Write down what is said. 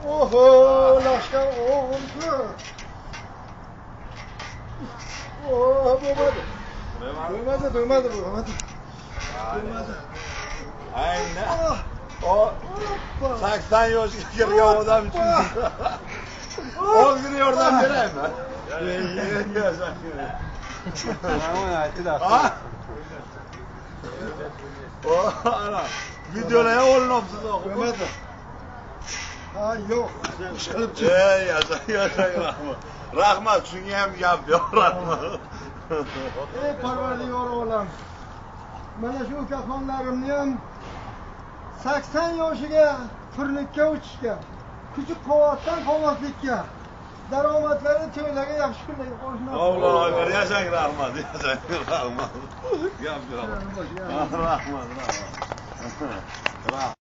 Oho, lashkar o'g'limku. Oh, bo'lmadi. Bo'lmadi, bo'lmadi, bo'lmadi. Bo'lmadi. Ayni. O 80 yoshga kirgan odam uchun ozgina yordam beraymi? Ana, videolar ham olinibsiz. Bo'lmadi. Ha, yo'q. Ish qilib chiq. Ey, yashang, yashang, rahmat. Rahmat, shunga ham gap yo'q, rahmat. Ey parvardigor olam. Mana shu ukaxonlarimni ham 80 yoshiga turnikka uchishga, kuchi quvvatdan qolmaslikka, daromadlari to'ylarga yaxshi kunlarga qo'shilsin. Allohu akbar, yashang, rahmat, yashang, rahmat. Gap yo'q. Rahmat, rahmat. Rahmat.